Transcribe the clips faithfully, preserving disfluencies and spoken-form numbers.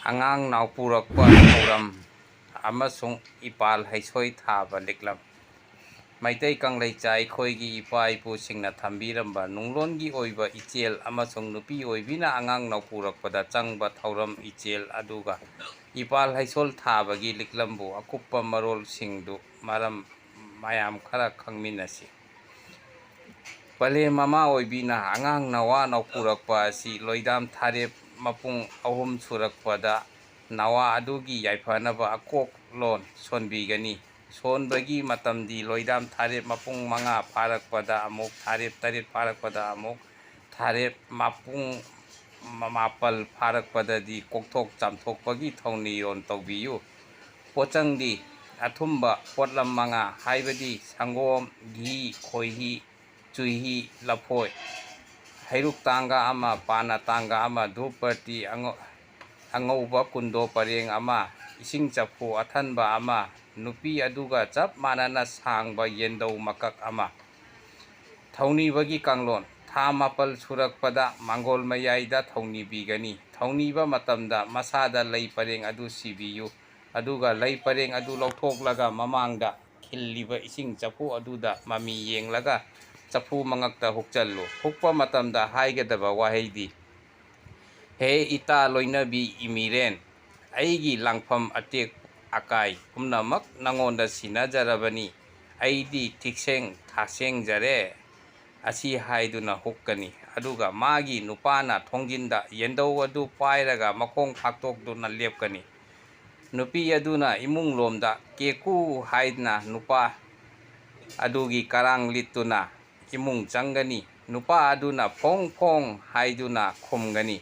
ꯑꯉꯥꯡ ꯅꯥꯎꯄꯨꯔꯛꯄ ꯊꯧꯔꯝ ꯑꯃꯁꯨꯡ ꯏꯄꯥꯜ ꯍꯩꯁꯣꯏ ꯊꯥꯕ ꯂꯤꯛꯂꯝ꯫ ꯃꯩꯇꯩ ꯀꯪꯂꯩꯆꯥ ꯑꯩꯈꯣꯏꯒꯤ ꯏꯄꯥ ꯏꯄꯨꯁꯤꯡꯅ ꯊꯝꯕꯤꯔꯝꯕ ꯅꯨꯡꯂꯣꯟꯒꯤ ꯑꯣꯏꯕ ꯏꯆꯦꯜ ꯑꯃꯁꯨꯡ ꯅꯨꯄꯤ ꯑꯣꯏꯕꯤꯅ ꯑꯉꯥꯡ ꯅꯥꯎꯄꯨꯔꯛꯄꯗ ꯆꯪꯕ ꯊꯧꯔꯝ ꯏꯆꯦꯜ ꯑꯗꯨꯒ ꯏꯄꯥꯜ ꯍꯩꯁꯣꯜ ꯊꯥꯕꯒꯤ ꯂꯤꯛꯂꯝꯕꯨ ꯑꯀꯨꯞꯄ ꯃꯔꯣꯜꯁꯤꯡꯗꯨ ꯃꯔꯝ ꯃꯌꯥꯝ ꯈꯔ ꯈꯪꯃꯤꯟꯅꯁꯤ꯫ ꯄꯂꯦꯝ ꯃꯃꯥ ꯑꯣꯏꯕꯤꯅ ꯑꯉꯥꯡ ꯅꯋꯥ ꯅꯧꯄꯨꯔꯛꯄ ꯑꯁꯤ ꯂꯣꯏꯗꯥꯝ ꯊꯥꯔꯦꯞ ꯃꯄꯨꯡ ꯑꯍꯨꯝ ꯁꯨꯔꯛꯄꯗ ꯅꯋꯥ ꯑꯗꯨꯒꯤ ꯌꯥꯏꯐꯅꯕ ꯑꯀꯣꯛꯂꯣꯟ ꯁꯣꯟꯕꯤꯒꯅꯤ꯫ ꯁꯣꯟꯕꯒꯤ ꯃꯇꯝꯗꯤ ꯂꯣꯏꯗꯥꯝ ꯊꯥꯔꯦꯞ ꯃꯄꯨꯡ ꯃꯉꯥ ꯐꯥꯔꯛꯄꯗ ꯑꯃꯨꯛ, ꯊꯥꯔꯦꯞ ꯇꯔꯦꯠ ꯐꯥꯔꯛꯄꯗ ꯑꯃꯨꯛ, ꯊꯥꯔꯦꯞ ꯃꯄꯨꯡ ꯃꯥꯄꯜ ꯐꯥꯔꯛꯄꯗꯗꯤ ꯀꯣꯛꯊꯣꯛ ꯆꯥꯝꯊꯣꯛꯄꯒꯤ ꯊꯧꯅꯤꯔꯣꯟ ꯇꯧꯕꯤꯌꯨ꯫ ꯄꯣꯠꯆꯪꯗꯤ ꯑꯊꯨꯝꯕ ꯄꯣꯠꯂꯝ ꯃꯉꯥ, ꯍꯥꯏꯕꯗꯤ ꯁꯪꯒꯣꯝ, ꯘꯤ, ꯈꯣꯏꯍꯤ, ꯆꯨꯍꯤ, ꯂꯐꯣꯏ, ꯍꯩꯔꯨꯛ ꯇꯥꯡꯒ ꯑꯃ, ꯄꯥꯅ ꯇꯥꯡꯒ ꯑꯃ, ꯙꯨꯞ ꯕꯇꯤ, ꯑꯉꯧ-, ꯑꯉꯧꯕ ꯀꯨꯟꯗꯣ ꯄꯔꯦꯡ ꯑꯃ, ꯏꯁꯤꯡ ꯆꯐꯨ ꯑꯊꯟꯕ ꯑꯃ, ꯅꯨꯄꯤ ꯑꯗꯨꯒ ꯆꯞ ꯃꯥꯟꯅꯅ ꯁꯥꯡꯕ ꯌꯦꯟꯗꯧ ꯃꯀꯛ ꯑꯃ꯫ ꯊꯧꯅꯤꯕꯒꯤ ꯀꯥꯡꯂꯣꯟ꯫ ꯊꯥ ꯃꯥꯄꯜ ꯁꯨꯔꯛꯄꯗ ꯃꯥꯡꯒꯣꯜ ꯃꯌꯥꯏꯗ ꯊꯧꯅꯤꯕꯤꯒꯅꯤ꯫ ꯊꯧꯅꯤꯕ ꯃꯇꯝꯗ ꯃꯁꯥꯗ ꯂꯩ ꯄꯔꯦꯡ ꯑꯗꯨ ꯁꯤꯕꯤꯌꯨ, ꯑꯗꯨꯒ ꯂꯩ ꯄꯔꯦꯡ ꯑꯗꯨ ꯂꯧꯊꯣꯛꯂꯒ ꯃꯃꯥꯡꯗ ꯈꯤꯜꯂꯤꯕ ꯏꯁꯤꯡ ꯆꯐꯨ ꯑꯗꯨꯗ ꯃꯃꯤ ꯌꯦꯡꯂꯒ ꯆꯐꯨ ꯃꯉꯛꯇ ꯍꯨꯛꯆꯜꯂꯨ꯫ ꯍꯨꯛꯄ ꯃꯇꯝꯗ ꯍꯥꯏꯒꯗꯕ ꯋꯥꯍꯩꯗꯤ, "ꯍꯦ ꯏꯇꯥ ꯂꯣꯏꯅꯕꯤ ꯏꯃꯤꯔꯦꯟ, ꯑꯩꯒꯤ ꯂꯥꯡꯐꯝ ꯑꯇꯦꯛ ꯑꯀꯥꯏ ꯄꯨꯝꯅꯃꯛ ꯅꯉꯣꯟꯗ ꯁꯤꯟꯅꯖꯔꯕꯅꯤ꯫ ꯑꯩꯗꯤ ꯊꯤꯛꯁꯦꯡ ꯊꯥꯁꯦꯡꯖꯔꯦ" ꯑꯁꯤ ꯍꯥꯏꯗꯨꯅ ꯍꯨꯛꯀꯅꯤ꯫ ꯑꯗꯨꯒ ꯃꯥꯒꯤ ꯅꯨꯄꯥꯅ ꯊꯣꯡꯖꯤꯟꯗ ꯌꯦꯟꯗꯧ ꯑꯗꯨ ꯄꯥꯏꯔꯒ ꯃꯈꯣꯡ ꯐꯥꯛꯇꯣꯛꯇꯨꯅ ꯂꯦꯞꯀꯅꯤ꯫ ꯅꯨꯄꯤ ꯑꯗꯨꯅ ꯏꯃꯨꯡ ꯂꯣꯝꯗ "ꯀꯦꯀꯨ" ꯍꯥꯏꯗꯅ ꯅꯨꯄꯥ ꯑꯗꯨꯒꯤ ꯀꯔꯥꯡ ꯂꯤꯠꯇꯨꯅ ꯏꯃꯨꯡ ꯆꯪꯒꯅꯤ꯫ ꯅꯨꯄꯥ ꯑꯗꯨꯅ "ꯐꯣꯡ ꯐꯣꯡ" ꯍꯥꯏꯗꯨꯅ ꯈꯨꯝꯒꯅꯤ꯫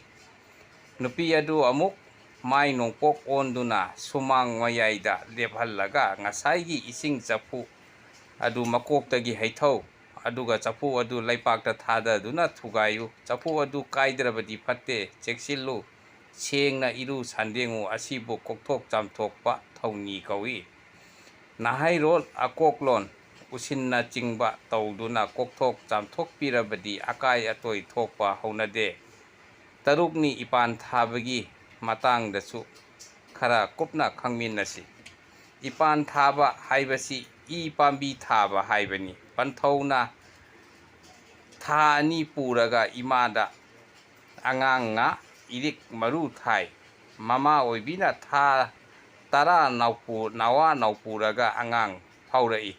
ꯅꯨꯄꯤ ꯑꯗꯨ ꯑꯃꯨꯛ ꯃꯥꯏ ꯅꯣꯡꯄꯣꯛ ꯑꯣꯟꯗꯨꯅ ꯁꯨꯃꯥꯡ ꯃꯌꯥꯏꯗ ꯂꯦꯞꯍꯜꯂꯒ ꯉꯁꯥꯏꯒꯤ ꯏꯁꯤꯡ ꯆꯐꯨ ꯑꯗꯨ ꯃꯀꯣꯛꯇꯒꯤ ꯍꯩꯊꯧ, ꯑꯗꯨꯒ ꯆꯐꯨ ꯑꯗꯨ ꯂꯩꯄꯥꯛꯇ ꯊꯥꯗꯗꯨꯅ ꯊꯨꯒꯥꯏꯌꯨ꯫ ꯆꯐꯨ ꯑꯗꯨ ꯀꯥꯏꯗ꯭ꯔꯕꯗꯤ ꯐꯠꯇꯦ, ꯆꯦꯛꯁꯤꯜꯂꯨ꯫ ꯁꯦꯡꯅ ꯏꯔꯨ ꯁꯟꯗꯦꯡꯉꯨ꯫ ꯑꯁꯤꯕꯨ ꯀꯣꯛꯊꯣꯛ ꯆꯥꯝꯊꯣꯛꯄ ꯊꯧꯅꯤ ꯀꯧꯏ꯫ ꯅꯍꯩꯔꯣꯜ, ꯑꯀꯣꯛꯂꯣꯟ, ꯎꯁꯤꯟꯅꯆꯤꯡꯕ ꯇꯧꯗꯨꯅ ꯀꯣꯛꯊꯣꯛ ꯆꯥꯝꯊꯣꯛꯄꯤꯔꯕꯗꯤ ꯑꯀꯥꯏ ꯑꯇꯣꯏ ꯊꯣꯛꯄ ꯍꯧꯅꯗꯦ꯫ ꯇꯔꯨꯛꯅꯤ ꯏꯄꯥꯟ ꯊꯥꯕꯒꯤ ꯃꯇꯥꯡꯗꯁꯨ ꯈꯔ ꯀꯨꯞꯅ ꯈꯪꯃꯤꯟꯅꯁꯤ꯫ ꯏꯄꯥꯟ ꯊꯥꯕ ꯍꯥꯏꯕꯁꯤ ꯏ ꯄꯥꯝꯕꯤ ꯊꯥꯕ ꯍꯥꯏꯕꯅꯤ꯫ ꯄꯟꯊꯧꯅ ꯊꯥ ꯑꯅꯤ ꯄꯨꯔꯒ ꯏꯃꯥꯗ ꯑꯉꯥꯡꯅ ꯏꯔꯤꯛ ꯃꯔꯨ ꯊꯥꯏ꯫ ꯃꯃꯥ ꯑꯣꯏꯕꯤꯅ ꯊꯥ ꯇꯔꯥ ꯅꯥꯎꯄꯨ-, ꯅꯋꯥ ꯅꯥꯎꯄꯨꯔꯒ ꯑꯉꯥꯡ ꯐꯥꯎꯔꯛꯏ,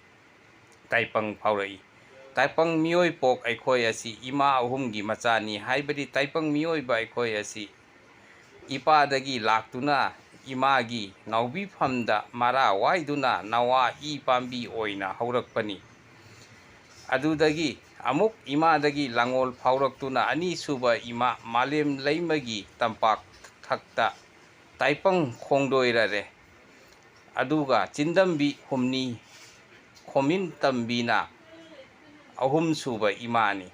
ꯇꯥꯏꯄꯪ ꯐꯥꯎꯔꯛꯏ꯫ ꯇꯥꯏꯄꯪ ꯃꯤꯑꯣꯏ ꯄꯣꯛ ꯑꯩꯈꯣꯏ ꯑꯁꯤ ꯏꯃꯥ ꯑꯍꯨꯝꯒꯤ ꯃꯆꯥꯅꯤ ꯍꯥꯏꯕꯗꯤ ꯇꯥꯏꯄꯪ ꯃꯤꯑꯣꯏꯕ ꯑꯩꯈꯣꯏ ꯑꯁꯤ ꯏꯄꯥꯗꯒꯤ ꯂꯥꯛꯇꯨꯅ ꯏꯃꯥꯒꯤ ꯅꯥꯎꯕꯤꯐꯝꯗ ꯃꯔꯥ ꯋꯥꯏꯗꯨꯅ ꯅꯋꯥ ꯏ ꯄꯥꯝꯕꯤ ꯑꯣꯏꯅ ꯍꯧꯔꯛꯄꯅꯤ꯫ ꯑꯗꯨꯗꯒꯤ ꯑꯃꯨꯛ ꯏꯃꯥꯗꯒꯤ ꯂꯥꯡꯑꯣꯜ ꯐꯥꯎꯔꯛꯇꯨꯅ ꯑꯅꯤꯁꯨꯕ ꯏꯃꯥ ꯃꯥꯂꯦꯝ ꯂꯩꯃꯒꯤ ꯇꯝꯄꯥꯛ ꯊꯛꯇ ꯇꯥꯏꯄꯪ ꯈꯣꯡꯗꯣꯏꯔꯔꯦ꯫ ꯑꯗꯨꯒ ꯆꯤꯟꯗꯝꯕꯤ ꯍꯨꯝꯅꯤ ꯈꯣꯃꯤꯟ ꯇꯝꯕꯤꯅ ꯑꯍꯨꯝꯁꯨꯕ ꯏꯃꯥꯅꯤ꯫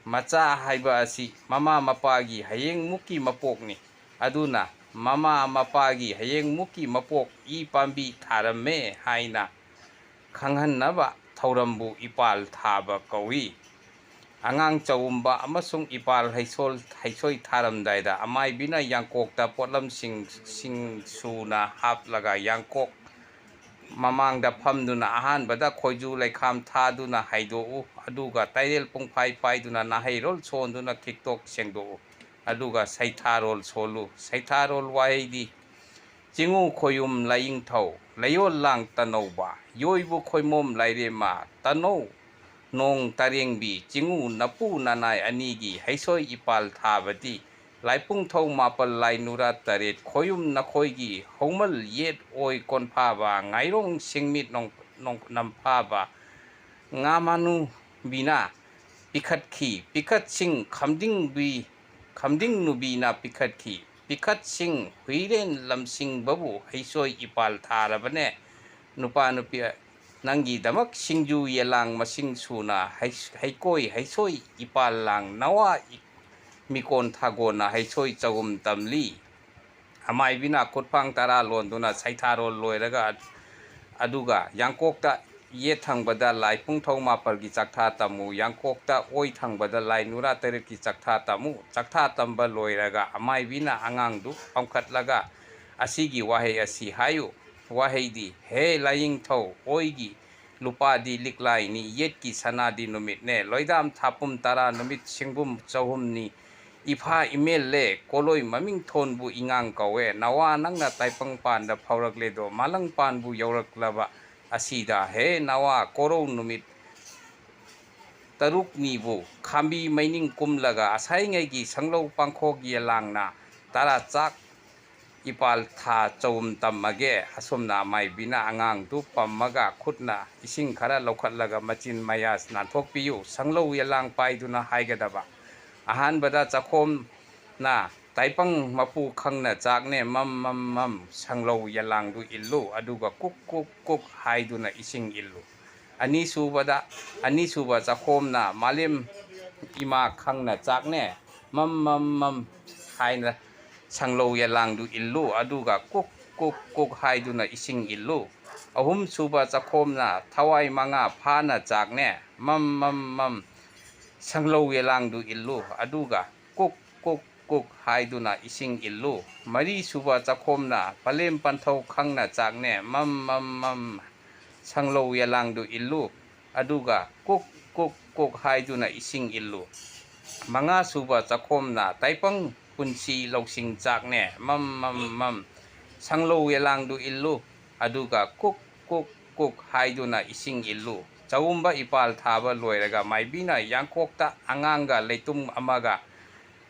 ꯃꯆꯥ ꯍꯥꯏꯕ ꯑꯁꯤ ꯃꯃꯥ ꯃꯄꯥꯒꯤ ꯍꯌꯦꯡꯃꯨꯛꯀꯤ ꯃꯄꯣꯛꯅꯤ꯫ ꯑꯗꯨꯅ ꯃꯃꯥ ꯃꯄꯥꯒꯤ ꯍꯌꯦꯡꯃꯨꯛꯀꯤ ꯃꯄꯣꯛ ꯏ ꯄꯥꯝꯕꯤ ꯊꯥꯔꯝꯃꯦ ꯍꯥꯏꯅ ꯈꯪꯍꯟꯅꯕ ꯊꯧꯔꯝꯕꯨ ꯏꯄꯥꯜ ꯊꯥꯕ ꯀꯧꯏ꯫ ꯑꯉꯥꯡ ꯆꯥꯎꯝꯕ ꯑꯃꯁꯨꯡ ꯏꯄꯥꯜ ꯍꯩꯁꯣꯜ-, ꯍꯩꯁꯣꯏ ꯊꯥꯔꯝꯗꯥꯏꯗ ꯑꯃꯥꯏꯕꯤꯅ ꯌꯥꯡꯀꯣꯛꯇ ꯄꯣꯠꯂꯝꯁꯤꯡ, ꯁꯤꯡ ꯁꯨꯅ ꯍꯥꯞꯂꯒ ꯌꯥꯡꯀꯣꯛ ꯃꯃꯥꯡꯗ ꯐꯝꯗꯨꯅ ꯑꯍꯥꯟꯕꯗ ꯈꯣꯏꯖꯨ ꯂꯩꯈꯥꯝ ꯊꯥꯗꯨꯅ ꯍꯩꯗꯣꯛꯎ꯫ ꯑꯗꯨꯒ ꯇꯥꯏꯔꯦꯜ ꯄꯨꯡꯐꯥꯏ ꯄꯥꯏꯗꯨꯅ ꯅꯥꯍꯩꯔꯣꯜ ꯁꯣꯟꯗꯨꯅ ꯈꯤꯛꯇꯣꯛ ꯁꯦꯡꯗꯣꯛꯎ꯫ ꯑꯗꯨꯒ ꯁꯩꯊꯥꯔꯣꯜ ꯁꯣꯜꯂꯨ꯫ ꯁꯩꯊꯥꯔꯣꯜ ꯋꯥꯍꯩꯗꯤ ꯆꯤꯡꯉꯨ ꯈꯣꯌꯨꯝ ꯂꯥꯏꯌꯤꯡꯊꯧ, ꯂꯩꯌꯣꯜ ꯂꯥꯡ ꯇꯅꯧꯕ, ꯌꯣꯏꯕꯨ ꯈꯣꯏꯃꯣꯝ ꯂꯥꯏꯔꯦꯝꯃ, ꯇꯅꯧ ꯅꯣꯡ ꯇꯔꯦꯡꯕꯤ, ꯆꯤꯡꯉꯨ ꯅꯄꯨ ꯅꯅꯥꯏ ꯑꯅꯤꯒꯤ ꯍꯩꯁꯣꯏ ꯏꯄꯥꯜ ꯊꯥꯕꯗꯤ, ꯂꯥꯏꯄꯨꯡꯊꯧ ꯃꯥꯄꯜ ꯂꯥꯏ ꯅꯨꯔꯥ ꯇꯔꯦꯠ, ꯈꯣꯌꯨꯝ ꯅꯈꯣꯏꯒꯤ ꯍꯧꯃꯜ ꯌꯦꯠ ꯑꯣꯏ ꯀꯣꯟꯐꯥꯕ, ꯉꯥꯏꯔꯣꯡ ꯁꯤꯡꯃꯤꯠ ꯅꯣꯡ-, ꯅꯣꯡ-, ꯅꯝꯐꯥꯕ, ꯉꯥ ꯃꯥꯅꯨꯕꯤꯅ ꯄꯤꯈꯠꯈꯤ, ꯄꯤꯈꯠꯁꯤꯡ ꯈꯝꯗꯤꯡꯕꯤ, ꯈꯝꯗꯤꯡ ꯅꯨꯕꯤꯅ ꯄꯤꯈꯠꯈꯤ꯫ ꯄꯤꯈꯠꯁꯤꯡ ꯍꯨꯏꯔꯦꯟ ꯂꯝꯁꯤꯡꯕꯕꯨ ꯍꯩꯁꯣꯏ ꯏꯄꯥꯜ ꯊꯥꯔꯕꯅꯦ꯫ ꯅꯨꯄꯥ ꯅꯨꯄꯤ ꯅꯪꯒꯤꯗꯃꯛ ꯁꯤꯡꯖꯨ ꯌꯦꯂꯥꯡ ꯃꯁꯤꯡ ꯁꯨꯅ ꯍꯩ-, ꯍꯩꯀꯣꯏ ꯍꯩꯁꯣꯏ ꯏꯄꯥꯜ ꯂꯥꯡ ꯅꯋꯥ ꯏ-, ꯃꯤꯀꯣꯟ ꯊꯥꯒꯣꯟꯅ ꯍꯩꯁꯣꯏ ꯆꯒꯨꯝ ꯇꯝꯂꯤ꯫ ꯑꯃꯥꯏꯕꯤꯅ ꯈꯨꯠꯐꯥꯡ ꯇꯔꯥ ꯂꯣꯟꯗꯨꯅ ꯁꯩꯊꯥꯔꯣꯜ ꯂꯣꯏꯔꯒ ꯑꯠ-, ꯑꯗꯨꯒ ꯌꯥꯡꯀꯣꯛꯇ ꯌꯦꯠ ꯊꯪꯕꯗ ꯂꯥꯏ ꯄꯨꯡꯊꯧ ꯃꯥꯄꯜꯒꯤ ꯆꯥꯛꯊꯥ ꯇꯝꯃꯨ, ꯌꯥꯡꯀꯣꯛꯇ ꯑꯣꯏ ꯊꯪꯕꯗ ꯂꯥꯏ ꯅꯨꯔꯥ ꯇꯔꯦꯠꯀꯤ ꯆꯥꯛꯊꯥ ꯇꯝꯃꯨ꯫ ꯆꯥꯛꯊꯥ ꯇꯝꯕ ꯂꯣꯏꯔꯒ ꯑꯃꯥꯏꯕꯤꯅ ꯑꯉꯥꯡꯗꯨ ꯄꯝꯈꯠꯂꯒ ꯑꯁꯤꯒꯤ ꯋꯥꯍꯩ ꯑꯁꯤ ꯍꯥꯏꯌꯨ꯫ ꯋꯥꯍꯩꯗꯤ, ꯍꯦ ꯂꯥꯏꯌꯦꯡꯊꯧ, ꯑꯣꯏꯒꯤ ꯂꯨꯄꯥꯗꯤ ꯂꯤꯛꯂꯥꯏꯅꯤ, ꯌꯦꯠꯀꯤ ꯁꯅꯥꯗꯤ ꯅꯨꯃꯤꯠꯅꯦ, ꯂꯣꯏꯗꯥꯝ ꯊꯥꯄꯨꯝ ꯇꯔꯥ ꯅꯨꯃꯤꯠ ꯁꯤꯡꯒꯨꯝ ꯆꯍꯨꯝꯅꯤ, ꯏꯐꯥ ꯏꯃꯦꯜꯂꯦ, ꯀꯣꯂꯣꯏ ꯃꯃꯤꯡ ꯊꯣꯟꯕꯨ ꯏꯉꯥꯡ ꯀꯧꯋꯦ, ꯅꯋꯥ ꯅꯪꯅ ꯇꯥꯏꯄꯪ ꯄꯥꯟꯗ ꯐꯥꯎꯔꯛꯂꯦꯗꯣ, ꯃꯥꯂꯪ ꯄꯥꯟꯕꯨ ꯌꯧꯔꯛꯂꯕ ꯑꯁꯤꯗ, ꯍꯦ ꯅꯋꯥ ꯀꯣꯔꯧ ꯅꯨꯃꯤꯠ ꯇꯔꯨꯛꯅꯤꯕꯨ ꯈꯥꯝꯕꯤ ꯃꯩꯅꯤꯡ ꯀꯨꯝꯂꯒ ꯑꯁꯥꯏꯉꯩꯒꯤ ꯁꯪꯂꯧ ꯄꯥꯡꯈꯣꯛ ꯌꯦꯂꯥꯡꯅ ꯇꯔꯥ ꯆꯥꯛ ꯏꯄꯥꯜ ꯊꯥ ꯆꯧꯝ ꯇꯝꯃꯒꯦ꯫ ꯑꯁꯨꯝꯅ ꯑꯃꯥꯏꯕꯤꯅ ꯑꯉꯥꯡꯗꯨ ꯄꯝꯃꯒ ꯈꯨꯠꯅ ꯏꯁꯤꯡ ꯈꯔ ꯂꯧꯈꯠꯂꯒ ꯃꯆꯤꯟ ꯃꯌꯥ ꯅꯥꯟꯊꯣꯛꯄꯤꯌꯨ꯫ ꯁꯪꯂꯧ ꯌꯦꯂꯥꯡ ꯄꯥꯏꯗꯨꯅ ꯍꯥꯏꯒꯗꯕ꯫ ꯑꯍꯥꯟꯕꯗ ꯆꯥꯛꯈꯣꯝꯅ ꯇꯥꯏꯄꯪ ꯃꯄꯨ ꯈꯪꯅ ꯆꯥꯛꯅꯦ, ꯃꯝ ꯃꯝ ꯃꯝ ꯁꯪꯂꯧ ꯌꯦꯂꯥꯡꯗꯨ ꯏꯜꯂꯨ, ꯑꯗꯨꯒ ꯀꯨꯛ ꯀꯨꯛ ꯀꯨꯛ ꯍꯥꯏꯗꯨꯅ ꯏꯁꯤꯡ ꯏꯜꯂꯨ꯫ ꯑꯅꯤꯁꯨꯕꯗ, ꯑꯅꯤꯁꯨꯕ ꯆꯥꯛꯈꯣꯝꯅ ꯃꯥꯂꯦꯝ ꯏꯃꯥ ꯈꯪꯅ ꯆꯥꯛꯅꯦ, ꯃꯝ ꯃꯝ ꯃꯝ ꯍꯥꯏꯅ ꯁꯪꯂꯧ ꯌꯦꯂꯥꯡꯗꯨ ꯏꯜꯂꯨ, ꯑꯗꯨꯒ ꯀꯨꯛ ꯀꯨꯛ ꯀꯨꯛ ꯍꯥꯏꯗꯨꯅ ꯏꯁꯤꯡ ꯏꯜꯂꯨ꯫ ꯑꯍꯨꯝꯁꯨꯕ ꯆꯥꯛꯈꯣꯝꯅ ꯊꯋꯥꯏ ꯃꯉꯥ ꯐꯥꯅ ꯆꯥꯛꯅꯦ, ꯃꯝ ꯃꯝ ꯃꯝ ꯁꯪꯂꯧ ꯌꯦꯂꯥꯡꯗꯨ ꯏꯜꯂꯨ, ꯑꯗꯨꯒ ꯀꯨꯛ ꯀꯨꯛ ꯀꯨꯛ ꯍꯥꯏꯗꯨꯅ ꯏꯁꯤꯡ ꯏꯜꯂꯨ꯫ ꯃꯔꯤꯁꯨꯕ ꯆꯥꯛꯈꯣꯝꯅ ꯄꯂꯦꯝ ꯄꯟꯊꯧ ꯈꯪꯅ ꯆꯥꯛꯅꯦ, ꯃꯝ ꯃꯝ ꯃꯝ ꯁꯪꯂꯧ ꯌꯦꯂꯥꯡꯗꯨ ꯏꯜꯂꯨ, ꯑꯗꯨꯒ ꯀꯨꯛ ꯀꯨꯛ ꯀꯨꯛ ꯍꯥꯏꯗꯨꯅ ꯏꯁꯤꯡ ꯏꯜꯂꯨ꯫ ꯃꯉꯥꯁꯨꯕ ꯆꯥꯛꯈꯣꯝꯅ ꯇꯥꯏꯄꯪ ꯄꯨꯟꯁꯤ ꯂꯧꯁꯤꯡ ꯆꯥꯛꯅꯦ, ꯃꯝ ꯃꯝ ꯃꯝ ꯁꯪꯂꯧ ꯌꯦꯂꯥꯡꯗꯨ ꯏꯜꯂꯨ, ꯑꯗꯨꯒ ꯀꯨꯛ ꯀꯨꯛ ꯀꯨꯛ ꯍꯥꯏꯗꯨꯅ ꯏꯁꯤꯡ ꯏꯜꯂꯨ꯫ ꯆꯥꯎꯝꯕ ꯏꯄꯥꯜ ꯊꯥꯕ ꯂꯣꯏꯔꯒ ꯃꯥꯏꯕꯤꯅ ꯌꯥꯡꯀꯣꯛꯇ ꯑꯉꯥꯡꯒ ꯂꯩꯇꯨꯝ ꯑꯃꯒ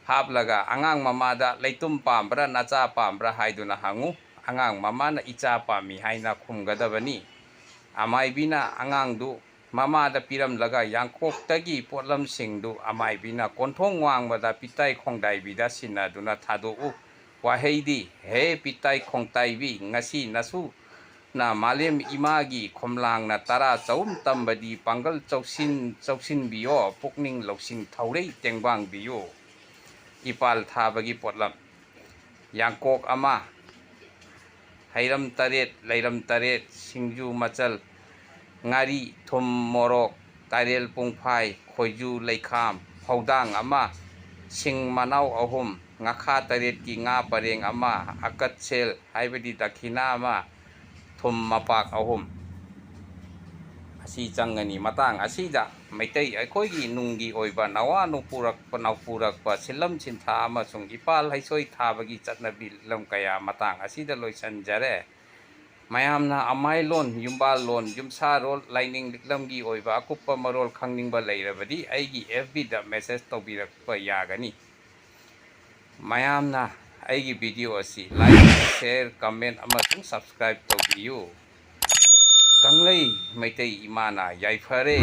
ꯍꯥꯞꯂꯒ ꯑꯉꯥꯡ ꯃꯃꯥꯗ ꯂꯩꯇꯨꯝ ꯄꯥꯝꯕ꯭ꯔꯥ ꯅꯆꯥ ꯄꯥꯝꯕ꯭ꯔꯥ ꯍꯥꯏꯗꯨꯅ ꯍꯪꯉꯨ꯫ ꯑꯉꯥꯡ ꯃꯃꯥꯅ ꯏꯆꯥ ꯄꯥꯝꯃꯤ ꯍꯥꯏꯅ ꯈꯨꯝꯒꯗꯕꯅꯤ꯫ ꯑꯃꯥꯏꯕꯤꯅ ꯑꯉꯥꯡꯗꯨ ꯃꯃꯥꯗ ꯄꯤꯔꯝꯂꯒ ꯌꯥꯡꯀꯣꯛꯇꯒꯤ ꯄꯣꯠꯂꯝꯁꯤꯡꯗꯨ ꯑꯃꯥꯏꯕꯤꯅ ꯀꯣꯟꯊꯣꯡ ꯋꯥꯡꯃꯗ ꯄꯤꯇꯥꯏ ꯈꯣꯡꯗꯥꯏꯕꯤꯗ ꯁꯤꯟꯅꯗꯨꯅ ꯊꯥꯗꯣꯛꯎ꯫ ꯋꯥꯍꯩꯗꯤ, ꯍꯦ ꯄꯤꯇꯥꯏ ꯈꯣꯡꯇꯥꯏꯕꯤ, ꯉꯁꯤ ꯅꯁꯨ ꯅ ꯃꯥꯂꯦꯝ ꯏꯃꯥꯒꯤ ꯈꯣꯝꯂꯥꯡꯅ ꯇꯔꯥ ꯆꯍꯨꯝ ꯇꯝꯕꯗꯤ ꯄꯥꯡꯒꯜ ꯆꯧꯁꯤꯟ-, ꯆꯧꯁꯤꯟꯕꯤꯌꯣ, ꯄꯨꯛꯅꯤꯡ ꯂꯧꯁꯤꯡ ꯊꯧꯔꯩ ꯇꯦꯡꯕꯥꯡꯕꯤꯌꯨ꯫ ꯏꯄꯥꯜ ꯊꯥꯕꯒꯤ ꯄꯣꯠꯂꯝ: ꯌꯥꯡꯀꯣꯛ ꯑꯃ, ꯍꯩꯔꯝ ꯇꯔꯦꯠ, ꯂꯩꯔꯝ ꯇꯔꯦꯠ, ꯁꯤꯡꯖꯨ ꯃꯆꯜ ꯉꯥꯔꯤ, ꯊꯨꯝ, ꯃꯣꯔꯣꯛ, ꯇꯥꯏꯔꯦꯜ ꯄꯨꯡꯐꯥꯏ, ꯈꯣꯏꯖꯨ ꯂꯩꯈꯥꯝ, ꯐꯧꯗꯥꯡ ꯑꯃ, ꯁꯤꯡ ꯃꯅꯥꯎ ꯑꯍꯨꯝ, ꯉꯥꯈꯥ ꯇꯔꯦꯠꯀꯤ ꯉꯥ ꯄꯔꯦꯡ ꯑꯃ, ꯑꯀꯠꯁꯦꯜ ꯍꯥꯏꯕꯗꯤ ꯗꯈꯤꯅꯥ ꯑꯃ, ꯊꯨꯝ ꯃꯄꯥꯛ ꯑꯍꯨꯝ ꯑꯁꯤ ꯆꯪꯒꯅꯤ꯫ ꯃꯇꯥꯡ ꯑꯁꯤꯗ ꯃꯩꯇꯩ ꯑꯩꯈꯣꯏꯒꯤ ꯅꯨꯡꯒꯤ ꯑꯣꯏꯕ ꯅꯋꯥ ꯅꯧꯄꯨꯔꯛꯄ, ꯅꯧꯄꯨꯔꯛꯄ ꯁꯤꯜꯂꯝ ꯁꯤꯟꯊꯥ ꯑꯃꯁꯨꯡ ꯏꯄꯥꯜ ꯍꯩꯁꯣꯏ ꯊꯥꯕꯒꯤ ꯆꯠꯅꯕꯤ ꯂꯝ ꯀꯌꯥ ꯃꯇꯥꯡ ꯑꯁꯤꯗ ꯂꯣꯏꯁꯤꯟꯖꯔꯦ꯫ ꯃꯌꯥꯝꯅ ꯑꯃꯥꯏꯂꯣꯟ, ꯌꯨꯝꯕꯥꯜꯂꯣꯟ, ꯌꯨꯝꯁꯥꯔꯣꯜ, ꯂꯥꯏꯅꯤꯡ ꯂꯤꯛꯂꯝꯒꯤ ꯑꯣꯏꯕ ꯑꯀꯨꯞꯄ ꯃꯔꯣꯜ ꯈꯪꯅꯤꯡꯕ ꯂꯩꯔꯕꯗꯤ ꯑꯩꯒꯤ ꯑꯦꯐ ꯕꯤꯗ ꯃꯦꯁꯦꯖ ꯇꯧꯕꯤꯔꯛꯄ ꯌꯥꯒꯅꯤ꯫ ꯃꯌꯥꯝꯅ ꯑꯩꯒꯤ ꯚꯤꯗꯤꯑꯣ ꯑꯁꯤ ꯂꯥꯏꯛ, ꯁꯦꯌꯔ, ꯀꯃꯦꯟ ꯑꯃꯁꯨꯡ ꯁꯕꯁꯀ꯭ꯔꯥꯏꯕ ꯇꯧꯕꯤꯌꯨ꯫ ꯀꯪꯂꯩ ꯃꯩꯇꯩ ꯏꯃꯥꯅ ꯌꯥꯏꯐꯔꯦ꯫